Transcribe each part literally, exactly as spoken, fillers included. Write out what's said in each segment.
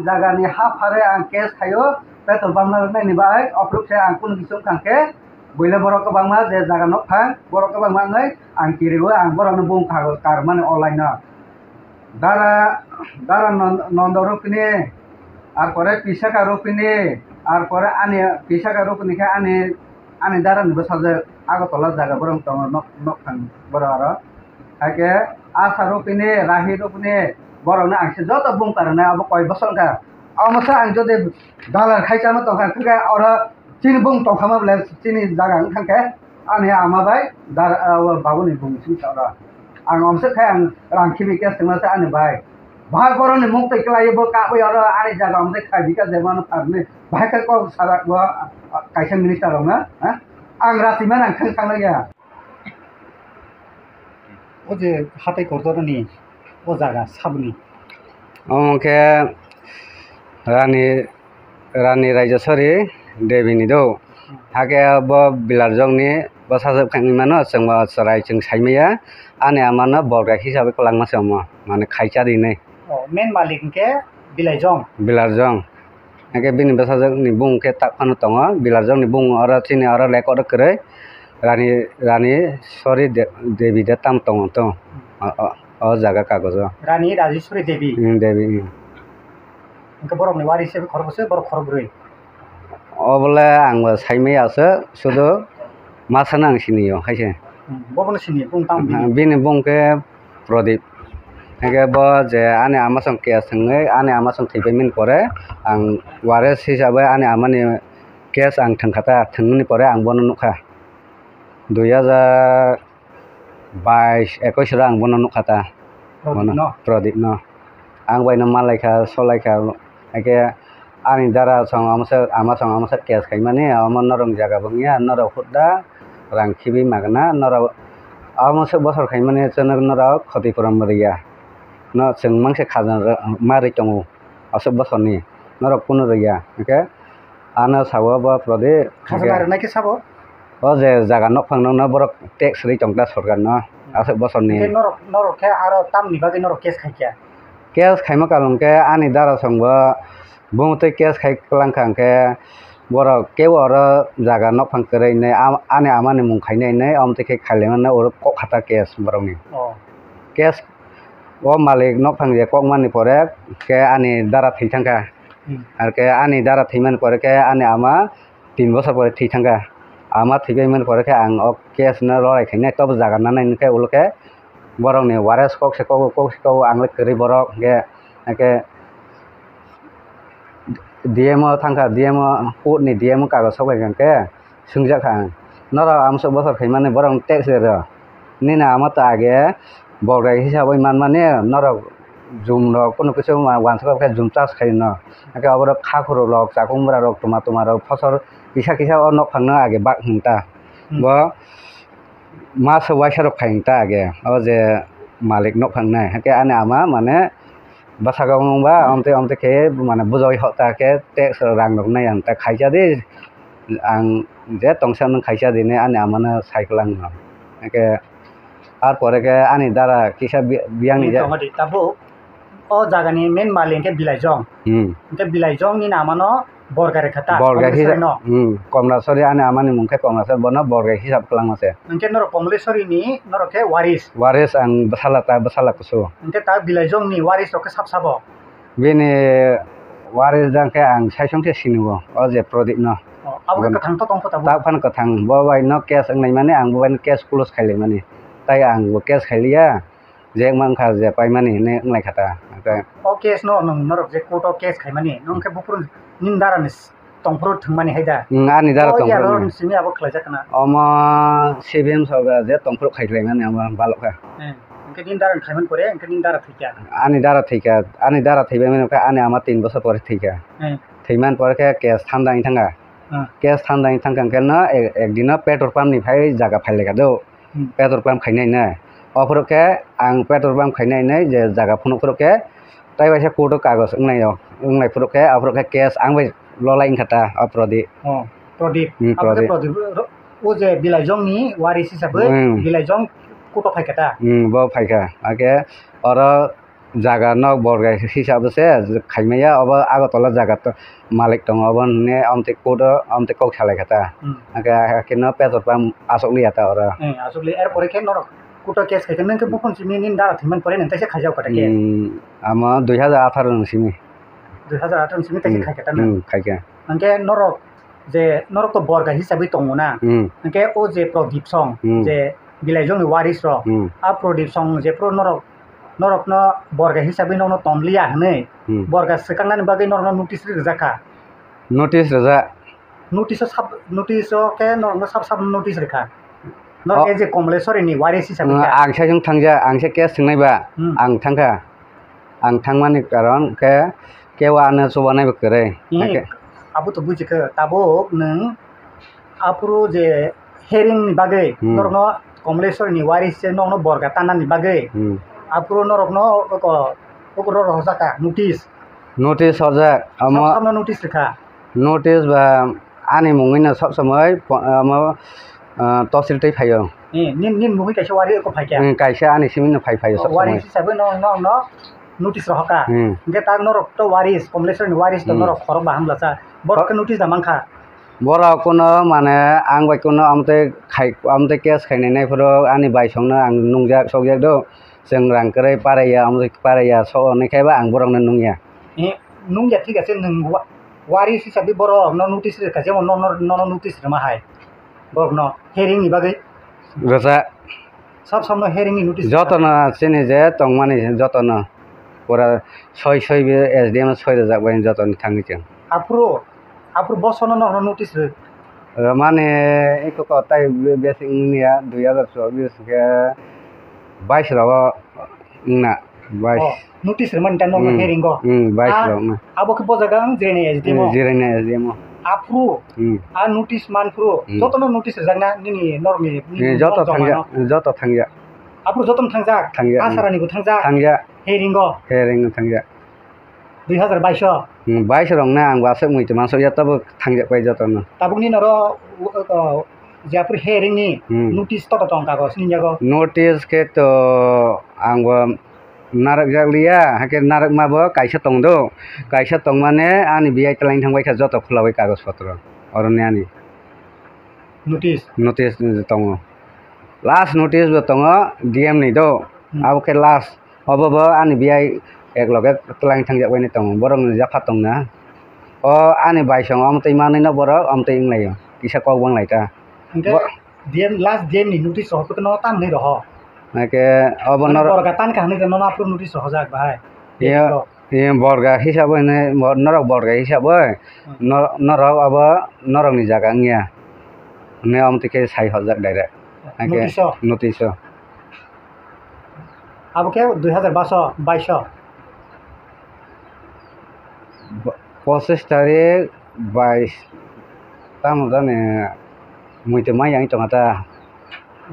Jagani ha phare ang case khaio, petrol pump narwknaini bai, ophuru khe ang kunu kisa wngkha khe, buila borok kwbangma je jaga nok thang, borok kwbangma wngwi ang kirio, ang borokno bung kha-, karmani online no. Dara, dara non-, nondo rupini, ar pore pisaka rupini, ar pore ani pisaka rupini khe ani, ani dara ni bwsajwk Agartala jaga borok tongo nok, nok thang borok aro. Haikhe Asha rupini, Rahi rupini, borokno ang se joto bung karnai abo koi bosor wngkha. Omo se ang jodi dalar khai chama tongkha, hwnkhe oro chini bung tongkha ma ble chini jaga wngkha khe ani ama bai dar, ah, babuni bung simi sa oro. Ang omo se khai ang rang khibi khe swngma se ani bai. Bahai borokni muk twi kwlaiwi bo kabwi oro ani jaga omo se khai bika je mano pharni. Bahai khe kok sara bo, ah, kaisa minister rokno, ha? Ang rasi mano ang thang thang ya. O je hatai Kortorani o jaga saboni. Omo khe Rani, Rani Raijaswari Devi ni do. Hakhe bo Bilarjok ni bwsajwk khaimani mano chwng bo chwrai chwng saimaya. Ani ama no borga hisabe kwlangma se omo, mane khaisa rinai. O, main malik hwnkhe Bilaijong. Bilarjong. Hingke bini bwsajwk ni bung khe tak phano tongo, Bilarjok ni bung oro chini oro record o kwrwi Rani, Rani Sori De-, Devi de tam tongo to. O, o, o jaga kagojo. Rani Rajeshwari Devi. Hmm, Devi, hmm. Hingke borok ni wari se khoroksa, borok khorokbrwi. Obole ang bo saimaya se, sudu masano ang siniyo, hai se. Hmm, bobono siniyo, bung tamo bini? Bini bung khe Pradip. Hingke bo je ani ama song case thwngwi, ani ama song thwipaimani pore, ang waris hisabe ani amani case ang thwngkha ta, thwngmani pore ang bono nukha. Dui hajar bais, ekwis ro ang bono nukha ta. Pradip no? Pradip no. Ang bai no malaikha, solaikha, hingke ani dara song ama se, ama song ama se case khaimani, omo norok jaga bo wngya, norok hutda rang khibi magna, norok omo se bosor khaimani chwng norok khoti puran bo rwya. No chwng mangse khajna rw-, ma rwi tongo aswk bosorni, norok kunu rwya, hingke ano sao bo Pradip, khajna hingke rwnai khe sabo? O je jaga nokphang nokno borok tax rwi tongkha sorkarno aswk bosorni. Hingke norok, norok khe aro tamni bagwi norok case khaikha? Case khaima karon khe ani dara song bo bumutwi case khai kwlangkha hwnkhe borok kebo oro jaga nokphang kwrwi hinwi am-, ani amani mung khainai hinwi amtwi khe khailaimano oro kok khata case borokni. Oh. Case o malik nokphang je kokmani pore khe ani dara thwi thangkha. Hmm. Ar khe ani dara thwimani pore khe ani ama tin bosor pore thwi thangkha. Ama thwibaimani pore khe ang o case no lorai khainai, tobo jaga nanai hwnkhe ulo khe borokni waris kok se kogo, kok se kogo, ang le kwrwi borok hwnkhe, hwnkhe D M o thangkha, D M o court ni D M o kagoj sok bai kha hwnkhe swngjak kha ang, norok amsok bosor khaimani borok tax rw, nini ama ta age borok bai hisab oi manmani norok jum rok kunu kisa wansok khe jum chas khai no, hwnkhe oborok kha khuru rok chakung bwra rok tuma tuma rok phosor kisa kisa o nokphang no age bak hwn ta. Hmm. Bo masa waisa rok khai ta age, o je malik nokphang nai, hwnkhe ani ama mane bwsakang wngba, amtwi, amtwi khe, mane, bujagwi hota khe, tax rang rok nai ang ta khaisa di, ang je tongsa nwng khaisa di hinwi ani ama no sai kwlangno. Hwnkhe, ar pore khe ani dara kisa bi-, biyang ni je. Tabuk, o jaga ni main malik hwnkhe Bilaijong. Hmm. Hwnkhe Bilaijong ni nama no Borga rekha ta, Borga Komleswari hisa-, no? Hmm, Komleswari ani amani mung khe Komleswari, bono Borga hisab kwlangma se. Hwnkhe norok Komleswari ni, norok khe waris? Waris ang bwsala ta, bwsala kusu. Hwnkhe ta Bilaijong ni waris rok khe sab sabo? Bini waris jang khe ang saisong khe sini o, o je Pradip no. Oh, abo khe kwthang to tong kho tabuk? Tak phano kwthang, bo bai no case wngnai mani, ang bo bai no case close khai lai mani. Tai ang bo case khai liya. Je wngma wngkha je paimani hinwi wnglai kha ta. Hwnkhe o case no nwng norok je court o case khaimani, nwng khe buphuru nini dara ni s-, tongphuru thwngmani hai da? Nwng ani dara tongphuru. O ya, norok ni simi abo khlaijak khna. Omo C P M sorkar je tongphuru khai khlaimani omo balok kha. Eh, hwnkhe nini dara ni khaimani pore, hwnkhe nini dara thwikha? Ani dara thwikha, ani dara thwibaimani khe ani ama tin bosor pore thwikha. Eh. Thwimani pore khe case thanda wng thangkha. Ah. Case thanda wng thangkha hwnkhe no ek, ek dino petrol pump ni phai jaga phailaikha do. Hmm. Petrol pump khainai hinwi. Ophuru khe ang petrol pump khainai hinwi je jaga phunuk phuru khe tai waisa court o kagoj wngnai o, wngnai phuru khe aphuru khe case ang bai lolai wngkha ta o Pradip. Oh, Pradip. Hmm, abo khe Pradip. Pradip ro-, o je Bilaijong ni waris hisabwi, hmm, Bilaijong court o phaikha ta? Hmm, bo phaikha. Hakhe oro Jaga no borga hisab se khaimaya, obo Agartala jaga to malik tongo, obo hwnwi amtwi court o amtwi kok salai kha ta. Hmm. Hake, hake no petrol pump aswk liya ta oro. Hmm, aswk liya. Er pore khe norok court o case khai khe, nang khe buphang simi nini dara thwimani pore nang teisa khaijak kha ta case. Hmm, amo dui hazar atharo ni simi. Dui hazar atharo ni simi teisa Hmm, khai kha ta nang. Hmm, khai kha. Hwnkhe norok je norok to borga hisabwi tongo na. Hmm. Hwnkhe o je Prodip Song, Hmm. je Bilaijong ni waris rok, Hmm. a Prodip Song je pro norok, norok no borga hisabwi norok no tonliya hwnwi Hmm. borga swkang nani bagwi norok no notice ri rijak kha. Notice rijak. Notice o sab, notice o khe norok no sab sab notice rikha. Norok Oh. as a Komleswari ni waris hisabwi Hmm, kha. Ang sai thangja, ang se case thwngnai ba, Hmm. ang thangkha. Ang thangmani karon khe kebo ano chubanai bo kwrwi. Hmm. Hake abo to bujikha, tabuk nwng aphuru je hearing ni bagwi Hmm. norokno Komleswari ni waris se norokno borga tanani bagwi Hmm. aphuru norokno oko, oko ro rohorjak kha notice. Notice horjak, amo Sab samno notice rikha. Notice ba ani mungwi no sob somoi po-, amo, ah, tosil twi phaio. Eh, nin, nin mungwi kaisa wari eko phaikha. Hmm, kaisa ani simi no phai phaio sob Wari somoi. Hisabwi no, no, no notice rohorkha. Hmm. Hwnkhe tak norok to waris, Komleswari ni waris to Hmm. norok khorok ba hamlasa. Borok Bo-, khe notice da mankha. Borok kuno mane ang bai kuno amtwi khai, amtwi case khainai nai phuru ani bai songno ang nungjak sokjak do. Chwng rang kwrwi paraiya, amtwi paraiya, so hwnwi khe ba ang borokno nungya. Eh, nungya thik ase, nwng wa-, waris hisabwi borok no notice rwkha, jemon no, no, nono notice rwma hai borok no hearing ni bagwi. Rwjak. Sab samno hearing ni notice rwjak. Jotono chini je tongmani jotono pura soi soi be S D M soi rwjak bai jotono thangwi chwng. Aphuru, aphuru bosono nono notice rw. Rwmani eko ko tai be-, besi wngya dui hazar chobis khe bais rogo wngna. Bais. Oh, notice rwmani ta norok Hmm. hearing o. Hmm, bais Ah, rok na. Abo khe bo jaga ang Jirania S D M o. Hmm, Jirania S D M o. Aphuru, Hmm. ah, notice man phuru, Hmm. jotono notice rwjakna nini norokni, nini Hmm, joto norok thangya, jomano. Joto thangya. Aphuru jotono thangjak? Thangya, Ah, hmm. Sarani bo thangjak? Thangya. Hearing o? Hearing o thangya. Dui hazar bais o? Hmm, bais rok na ang bo aswk mui tongma sokya tabuk thangjak pai jotono. Tabukni noro, uh, uh, Jaipur hearing ni Hmm. notice toto tong kagoj ni yago? Notice khe to ang bo narwkjak liya, hakhe narwkma bo kaisa tong do, kaisa tongmani ani biyai twlaini thangbai kha joto khulaui kagoj potro, oroni ani Notice? Notice tongo. Last notice bo tongo D M ni do, Hmm. abo khe last. Obo bo ani biyai ek loge twlang thangjak bai tongo, borok ni yapha tongna. O ani bai song omtwi manwi no borok omtwi wnglaio, kisa kok bang lai ta. Hwnkhe Bo- D M, last D M ni notice rohor khe no tam hinwi roho? Hake obo Mane nor- borok tan kha hinwi no aphuru notice rohorjak bahai. Iya, Borok. Iya, borga hisab bai hinwi, bor-, norok borga hisab bai, Hmm. nor-, norok obo norok ni jaga wngya. Hinwi omtwi khe sai horjak direct. Hake Notice o? Notice o. Abo khe dui hazar bais o, bais o. Bo-, pochis tarik bais, tamo jani mui tongma yang tongkha ta.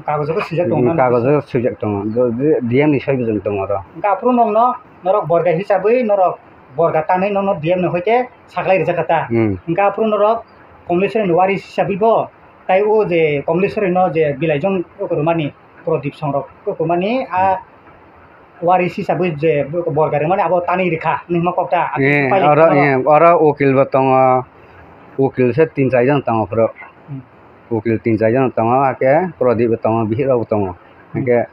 Kagojo khe swijak tongo na? Kagojo swijak tongo. Do-, D M ni soi bwswng tongo oro. Hwnkhe aphuru nokno norok borga hisabwi norok borga tanwi nokno D M ni hoite saklai rijak kha ta. Hmm. Hwnkhe aphuru norok Komleswari ni waris hisabwi bo tai o je Komleswari no je Bilaijong kwrwmani Prodip Songrok kwrwmani a waris hisabwi je borga rwmani abo tanwi rwkha hinwi hwnma kok ta. Eh, oro, eh, oro ukil bo tongo, ukil se tin char jon tongo phuru. Hmm. Ukil tin char jon tongo, hake Prodip bo tongo, bihik rok bo tongo. Hmm. Hake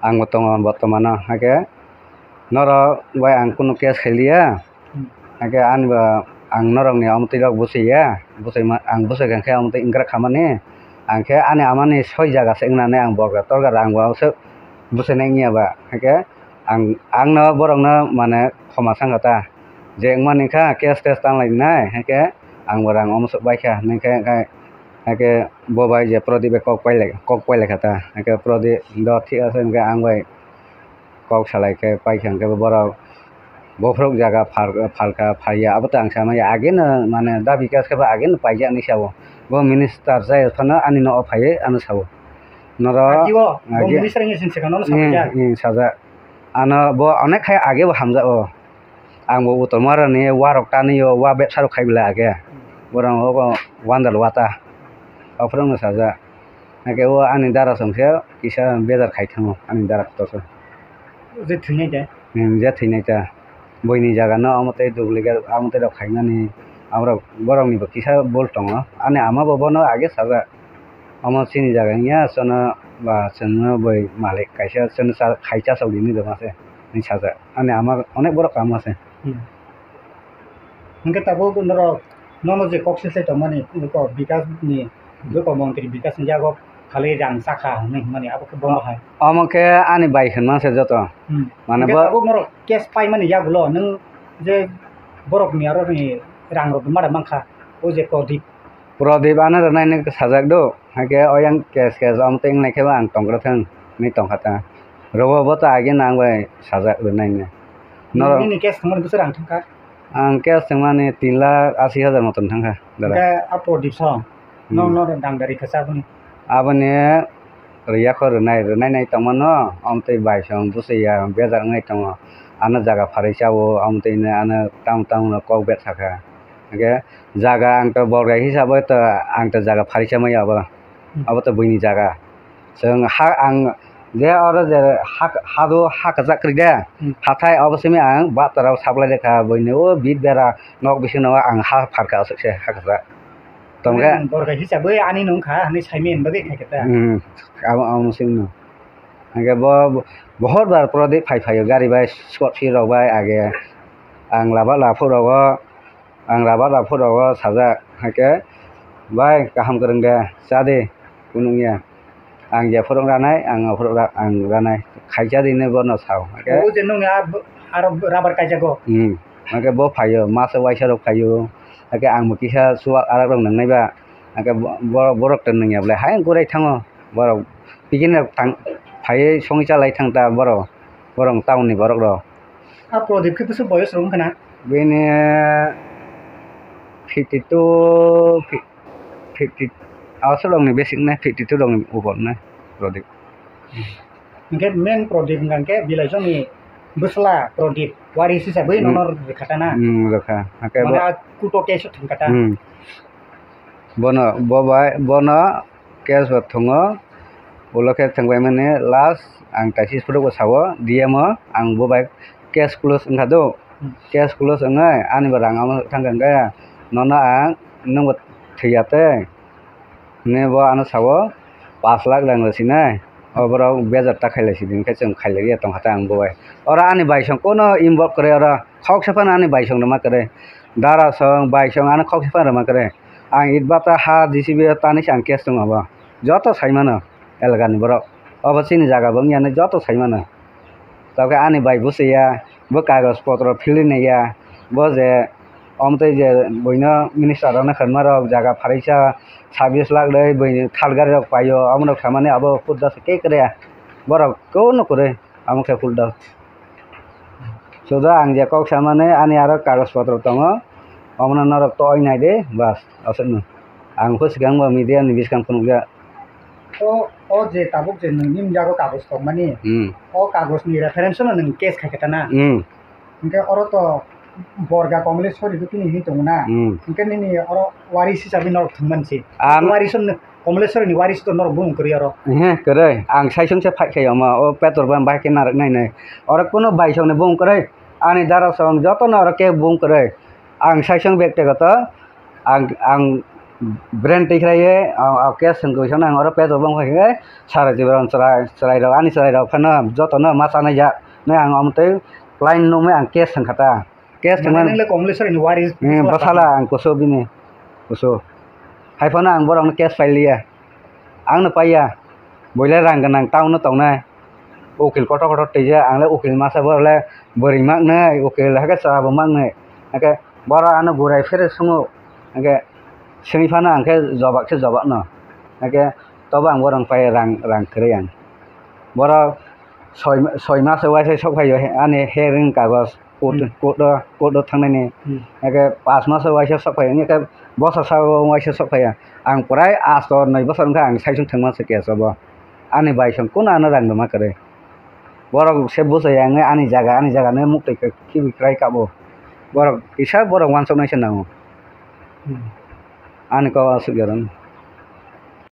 ang bo tongo bortomano, hake norok bai ang kunu case khailiya. Hmm. Hake ani bo ang norok ni omtwi rok bwswi ya, bwswi ma, ang bwswi kha khe omtwi wngkrak khamani, ang khe ani ama ni soi jaga se wngnani ang borga torga rang bo se bwswi nai wngya ba, hake ang, ang no borok no mane khoma sangkha ta, je wngmani kha case tes tanglai nai, hake ang bo rang omo se bai kha, hake, hake bo bai je Prodip bai kok pailai, kok pailai kha ta, hake Prodip do thik ase, hake ang bai kok salai khe paikha hwnkhe borok bophorok jaga phal-, phalkha, phaiya, abo to ang samaya, ageno mane dabi khe khe bo ageno paijak hinwi sao. Bo minister jai phano ani nogo phaiwi ano sao. Norok Agi o, bo agi minister wngya sini swkang nono Hmm, sapaijak. Hmm, sajak. Ano bo onek khai age bo hamjak o. Ang bo utor mara ni wa rok tanwi o, wa bebsa rok khai belai age. Borok ogo wandal wata. Aphuru wngno sajak. Hake o ani dara song khe kisa bejar khai thango ani dara kotor khe. Je thwinai de? Nwng je thwinai ta, buini jaga no omo tei duplicate omo tei rok khaimani, aborok borok ni bo kisa bul tongo. Ani ama bo bono age sajak, omo chini jaga wngya, chwngno ba chwngno bui malik kaisa chwngno cha-, khai chasok di hinwi rwma se hinwi sajak. Ani ama onek borok kamo se. Hmm. Hwnkhe tabuk norok nono je kok se se tongmani, eko Bikas ni, eko montri Bikas ni yago phalwi rang chakha hinwi hwnmani abo khe bono hai. Omo khe ani bai hwnma se joto. Hmm. Mane hwnkhe bo tabuk norok case paimani yagulo nwng je borok ni aro ni rang rok mada mankha, o je Pradip. Pradip ano rwnai hinwi sajak do, hwnkhe oyang case case omo tei wngnai khe bo ang tongkra thang hinwi tongkha ta. Rogo bo ta age nang bai sajak rwnai hinwi. Norok nini case thwngmani bwswk rang thangkha? Ang case thwngmani tin lakh asi hajar moton thangkha, dada. Hwnkhe a Pradip song, hmm, no, no, dangdari khe chaboni? Aboni rwya kho rwnai, rwnai nai tongmano, omo tei bai song bwswi ya bejak wngwi tongo. Ano jaga pharwi chao, omo tei ano tamo tamo no kok betsakha. Hwnkhe jaga ang to borga hisabai to ang to jaga pharwi chamaya abo. Hmm. Abo to buini jaga. Chwng ha, ang je oro je ha, hado ha kwchak kwrwi de, hmm, hathai obo simi ang batar o supply de kha, buini o bit bera nok bisingo ang ha pharkha aswk se ha kwchak. Tongkhe borga hisabai ani nung kha hinwi saimani bagwi khaikhe ta. Hmm, abo, abo simi no. Hwnkhe bo bohor bar Pradip phai phaio gari bai, Scorpio rok bai age. Ang laba laphuk rogo, ang laba laphuk rogo sajak, hwnkhe, "Bai, kaham kwrwng de, cha de, kunu wngya. Ang jephuru wng ranai, ang aphuru ra-, ang ranai." Khaisa de hinwi bono sao, hwnkhe. O je nungni a b-, aro rubber kaijago. Hmm. Hwnkhe bo phaio, masa waisa rok phaio. Hwnkhe ang bo kisa chuwak arak rok nungnai ba. Hwnkhe bo-, bo-, borok to nungya bwlai, hai gurai thango. Borok picnic rok thang, phaiwi songwi chalai thang ta borok. Borok town ni borok rok. A Pradip khe bwswk boyos rok wngkha na? Bini fifty two, fi-, fifty, aswk rokni basic nai fifty two rokni upor nai Pradip. Hwnkhe main Pradip hwnkha hwnkhe Bilaijoni bwsla Pradip waris hisabai, hmm, nono rwkha ta na? Hmm, rwkha. Hwnkhe mane bo a kuto case o thangkha ta? Hmm. Bono, bo bai, bono case bo thwngo, ulo khe thwngbaimani last ang taisi phuru bo sao, D M o ang bo bai case close wngkha do, hmm, case close wngwi ani bo rang omo thangkha hwnkhe nono ang nwng bo thwiya tei hinwi bo ano sao, "Pash lakh rang rw sinai, o borok bejak ta khailai sidi," hwnkhe chwng khailaiya tongkha ta ang bo bai. Oro ani bai song kuno involve kwrwi, oro khoksa phano ani bai song rwma kwrwi. Dara song, bai song ano khoksa phano rwma kwrwi. Ang itbata ha J C B o tanwi se ang case tongo abo. Joto sai mano elagani borok. Obo chini jaga bo wngya hinwi joto sai mano. Tokhe ani bai bwswi ya, bo kagoj potro philwi naiya. Bo je omo tei je buino minister rokno hwnma rok jaga pharisa sabis lakh rwi buini thal gari rok paio, omo rok samani abo pudda se kekre ya. Borok kono kwrwi. Amo khe full da. Suda ang je kok samani ani aro kagoj potro tongo, omono norok toi nai de, bas, aswkno. Ang pho swkang bo media ni bwskang phunukya. O, o je tabuk je nwng nim jago kagoj tongmani, hmm, o kagoj ni reference no nwng case khai khe ta na? Hmm. Hwnkhe oro to Borga Komleshwari bo tini hinwi tongo na? Hmm. Hwnkhe nini oro waris hisabe norok thwngmani se. Ang waris no Komleshwari ni waris to norok bumung kwrwi oro. Ehe, kwrwi. Ang saisung se phai khe omo, o petrol pump bahai khe narwk nai nai. Oro kuno baisong ni bumung kwrwi. Ani dara song joto no oro khe bumung kwrwi. Ang saisung bektigoto ang, ang brand tikhlaiwi, ang, ang cash swng khe ang oro petrol pump khai khe sara jibo chwrai, chwrai rok, ani chwrai rok phano joto no ma chanai jak. Nai ang omo tei client nungwi ang cash swng kha ta. Cash mane thwngmani. Nwngle Komleshwari ni waris. Hmm, bwsala ang kusu bini. Kusu. Hai phano ang borokno cash pailiya. Ang no paiya. Buile rang gwnang town no tongnai. Ukil kotor kotor twijak, ang le ukil masa bo le bwrwi maknai, ukil hakhe chwla bo maknai. Hakhe borok ano gurai phere sungo. Hakhe swngwi phano ang khe jobak se jobak no. Hakhe tobo ang borok pai rang, rang kwrwi ang. Borok soi, soi maso uaisa sok phaio, ani hearing kagoj. Court, hmm, court o, court o thangnani. Hmm. Eke pas maso uaisa sok phai, eke bosor sa o uaisa sok phai. Ang prai asto noi bosor wngkha ang saisung thwngma se case o bo. Ani bai song kuno ano rang rwma kwrwi. Borok se bwsai ya wngwi ani jaga, ani jaga no muktwi khibi kwrai kabo. Borok kisa borok uansuknai se nango. Hmm. Ani kok aswk ya rwng.